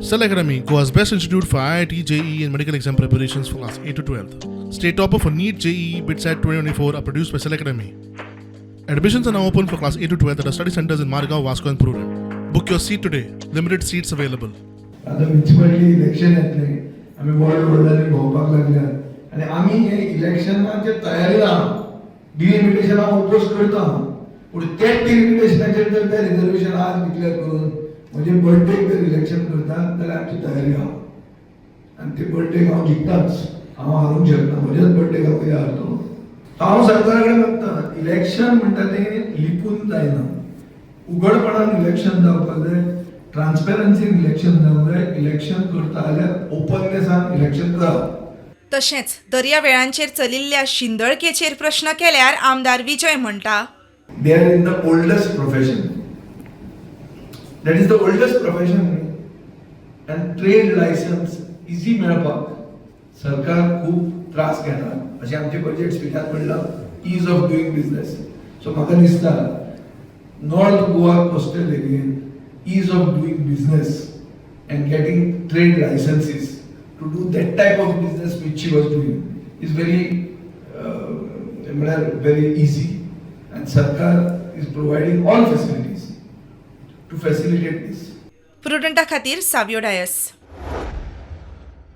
Cell Academy, Goa's best institute for IIT, JEE, and medical exam preparations for class 8 to 12. State topper for NEET, JEE, BITSAT 2024 are produced by Cell Academy. Admissions are now open for class 8 to 12 at our study centers in Margao, Vasco, and Prudent. Book your seat today. Limited seats available. आतां municipality election येतलें, आमी व्हड व्हडल्यांनी भोंवपाक लागल्यात आनी आमी हे इलेक्शनाचे तयारीन आहा. डिलिमिटेशन हांव ओपोज करता हांव, पूण तेच डिलिमिटेशनाचेर जर ते रिजर्वेशन आज डिक्लेअर करून म्हणजे बर्थडेक जर इलेक्शन करता जाल्यार आमची तयारी आहा आनी ते बर्थडेक हांव जिखताच. हांव हारूंक शकना. म्हज्याच बर्थडेक हांव कितें हारतलो? हांव सरकारा कडेन मागता, इलेक्शन म्हणटा तें लिपून जायना, उघडपणान इलेक्शन जावपाक जाय, ट्रान्सपेरन्सीन इलेक्शन जावंक जाय. इलेक्शन करता जाल्यार ओपननेसान इलेक्शन कराप. तशेंच दर्यावेळांचेर चलिल्ल्या शिंदळकेचेर प्रश्न केल्यार आमदार विजय म्हणटा, They are in the oldest profession. That is the oldest profession. And trade license easy मेळपाक सरकार खूब त्रास घेता अशें आमचे बजेट स्पिचात म्हणलां, ease of doing business. So म्हाका दिसता नॉर्थ गोवा कोस्टल एरियेन ease of doing business and getting trade licenses to do that type of business which she was doing is very म्हळ्यार व्हेरी इझी and सरकार is providing all facilities to facilitate this. प्रुडंटा खातीर सावियो डायस.